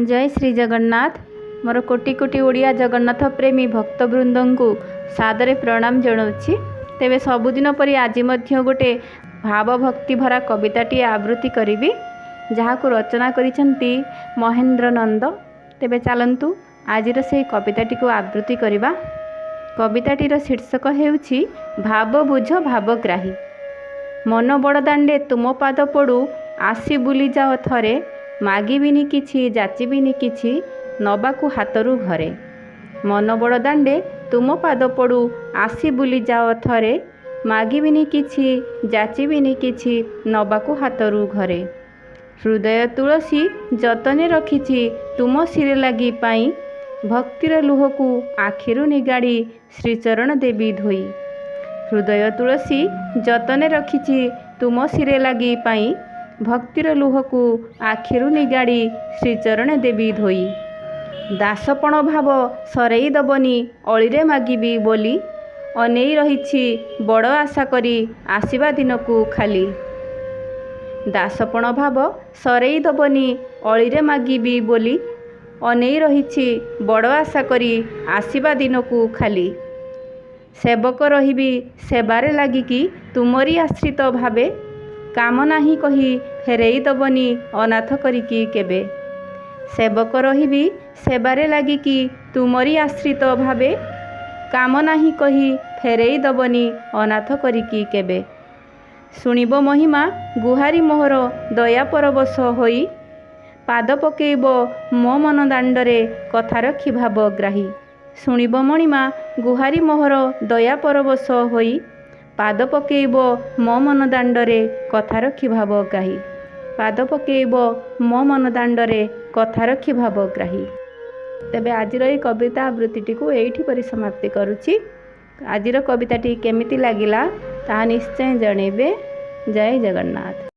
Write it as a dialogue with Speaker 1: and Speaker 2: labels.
Speaker 1: ଜୟ ଶ୍ରୀ ଜଗନ୍ନାଥ। ମୋର କୋଟି କୋଟି ଓଡ଼ିଆ ଜଗନ୍ନାଥ ପ୍ରେମୀ ଭକ୍ତବୃନ୍ଦଙ୍କୁ ସାଦରେ ପ୍ରଣାମ ଜଣାଉଛି। ତେବେ ସବୁଦିନ ପରି ଆଜି ମଧ୍ୟ ଗୋଟେ ଭାବଭକ୍ତି ଭରା କବିତାଟିଏ ଆବୃତ୍ତି କରିବି, ଯାହାକୁ ରଚନା କରିଛନ୍ତି ମହେନ୍ଦ୍ର ନନ୍ଦ। ତେବେ ଚାଲନ୍ତୁ, ଆଜିର ସେହି କବିତାଟିକୁ ଆବୃତ୍ତି କରିବା। କବିତାଟିର ଶୀର୍ଷକ ହେଉଛି ଭାବ ବୁଝ ଭାବଗ୍ରାହୀ। ମନ ବଡ଼ଦାଣ୍ଡେ ତୁମ ପାଦ ପଡ଼ୁ, ଆସି ବୁଲିଯାଅ ଥରେ। ମାଗିବିନି କିଛି, ଯାଚିବିନି କିଛି, ନବାକୁ ହାତରୁ ଘରେ। ମନ ବଡ଼ଦାଣ୍ଡେ ତୁମ ପାଦ ପଡ଼ୁ, ଆସି ବୁଲିଯାଅ ଥରେ। ମାଗିବିନି କିଛି, ଯାଚିବିନି କିଛି, ନବାକୁ ହାତରୁ ଘରେ। ହୃଦୟ ତୁଳସୀ ଯତନେ ରଖିଛି ତୁମ ଶିରେ ଲାଗି ପାଇଁ। ଭକ୍ତିର ଲୁହକୁ ଆଖିରୁ ନିଗାଡ଼ି ଶ୍ରୀଚରଣ ଦେବି ଧୋଇ। ହୃଦୟ ତୁଳସୀ ଯତନେ ରଖିଛି ତୁମ ଶିରେ ଲାଗି ପାଇଁ। ଭକ୍ତିର ଲୁହକୁ ଆଖିରୁ ନିଗାଡ଼ି ଶ୍ରୀଚରଣେ ଦେବି ଧୋଇ। ଦାସପଣ ଭାବ ସରେଇ ଦବନି ଅଳିରେ ମାଗିବି ବୋଲି। ଅନେଇ ରହିଛି ବଡ଼ ଆଶା କରି ଆସିବା ଦିନକୁ ଖାଲି। ଦାସପଣ ଭାବ ସରେଇ ଦବନି ଅଳିରେ ମାଗିବି ବୋଲି। ଅନେଇ ରହିଛି ବଡ଼ ଆଶା କରି ଆସିବା ଦିନକୁ ଖାଲି। ସେବକ ରହିବି ସେବାରେ ଲାଗିକି ତୁମରି ଆଶ୍ରିତ ଭାବେ। କାମ ନାହିଁ କହି ଫେରେଇ ଦବନି ଅନାଥ କରିକି କେବେ। ସେବକ ରହିବି ସେବାରେ ଲାଗିକି ତୁମରି ଆଶ୍ରିତ ଭାବେ। କାମ ନାହିଁ କହି ଫେରେଇ ଦବନି ଅନାଥ କରିକି କେବେ। ଶୁଣିବ ମହିମା ଗୁହାରି ମୋହର ଦୟା ପରବଶ ହୋଇ। ପାଦ ପକେଇବ ମୋ ମନ ଦାଣ୍ଡରେ କଥା ରଖି ଭାବଗ୍ରାହୀ। ଶୁଣିବ ମଣିମା ଗୁହାରି ମୋହର ଦୟା ପରବଶ ହୋଇ। ପାଦ ପକେଇବ ମୋ ମନ ଦାଣ୍ଡରେ କଥା ରଖି ଭାବଗ୍ରାହୀ। ପାଦ ପକେଇବ ମୋ ମନ ଦାଣ୍ଡରେ କଥା ରଖି ଭାବଗ୍ରାହୀ। ତେବେ ଆଜିର ଏଇ କବିତା ଆବୃତ୍ତିଟିକୁ ଏଇଠି ପରିସମାପ୍ତି କରୁଛି। ଆଜିର କବିତାଟି କେମିତି ଲାଗିଲା, ତାହା ନିଶ୍ଚୟ ଜଣେଇବେ। ଜୟ ଜଗନ୍ନାଥ।